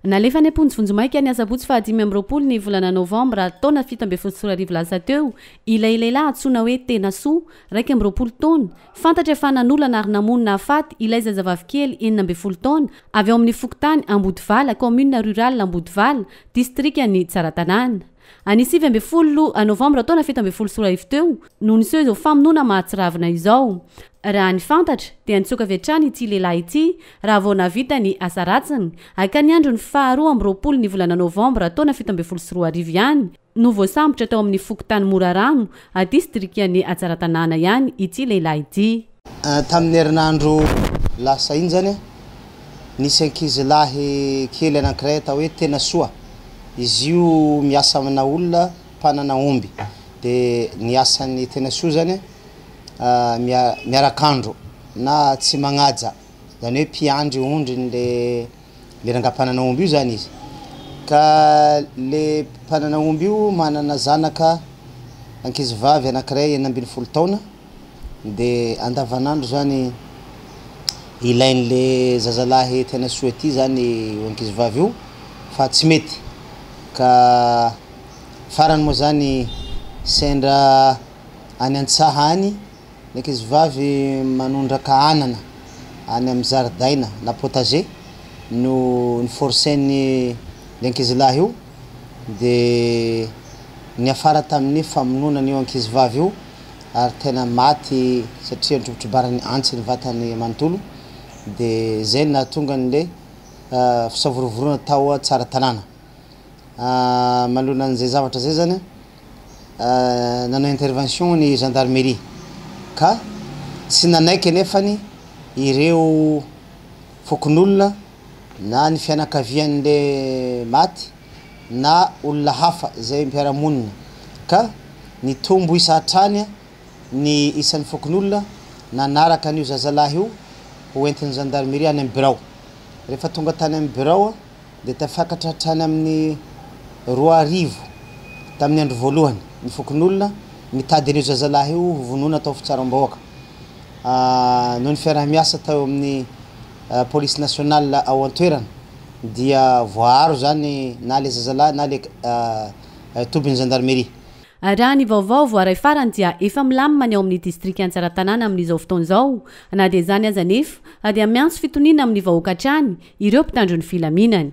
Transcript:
Nalefa any am-ponja vonjimaika ny asabotsy faha 25 ny volana novambra taona 2017 lasa teo ilay lehilahy antsoina hoe Tenasoa, 21 taona, fantatra fa nanolana ary namono nahafaty ilay zazavavikely 16 taona avy ao amin'ny fokontany Ambodivala, commune rurale Ambodivala, distrikan'i Tsaratanàna. Ny 19 novambra taona 2017 teo no niseho izao famonoana mahatsiravina izao. Raha ny fantatra dia nitsoaka avy hatrany ity lehilahy ity raha vao nahavita ny asa ratsiny ka ny andron'ny faha 22 ny volana novambra taona 2017 ihany no voasambotra tao amin'ny fokontany Morarano, distrikan'i Tsaratanàna ihany ity lehilahy ity. Tamin'ny herinandro lasa iny zany, nisy ankizilahy kely anankiray atao hoe Tenasoa. Izy io miasa amina olona mpanana omby. De ny asan'ny Tenasoa zany miarak'andro na tsy magnaja, zany hoe mpiandry ondrin'le le rangahy mpanana omby io zany izy. Ka le mpanana omby io manana zanaka ankizivavy anankiray 16 taona, de andavanandro zany ilain'le zazalahy Tenasoa ty zany io ankizivavy io fa tsy mety. Ka farany moa zany sendra any an-tsaha any ny ankizivavy manondraka anana any amin'ny zaridaina na potager no ni-forcen'ny le ankizilahy io, de niafara tamin'ny famonoana an'io ankizivavy io ary tena maty satria nitrobotrobaran'ny antsy ny vatany manontolo. De zay no nahatonga an'le fisavorovoroana tao Tsaratanàna. Manoloana an'izay zavatra zay zany, nanao intervention ny gendarmerie ka tsy nanaiky anefany ireo fokonolona na ny fianakavian'le maty na olona hafa zay mpiara-monina, ka nitombo isa hatrany ny isan'ny fokonolona nanaraka an'io zazalahy io ho entin'ny gendarmerie any amin'ny birao. Rehefa tonga tany amin'ny birao dia tafakatra hatrany amin'ny 2000 tamin'ny andro voalohany ny fokonolona mitady an'io zazalahy io ho vonoina atao fitsaram-bahoaka. Noho ny fiaraha-miasa tao amin'ny police nationale ao an-toerana dia voaaro zany na le zazalahy na le tobin'ny gendarmerie. Raha ny vaovao voaray farany dia efa milamina ny ao amin'ny distrikan'i Tsaratanàna amin'izao fotoana izao. Na dia izany aza anefa dia miantso fitoniana amin'ny vahoaka hatrany ireo mpitandro ny filaminana.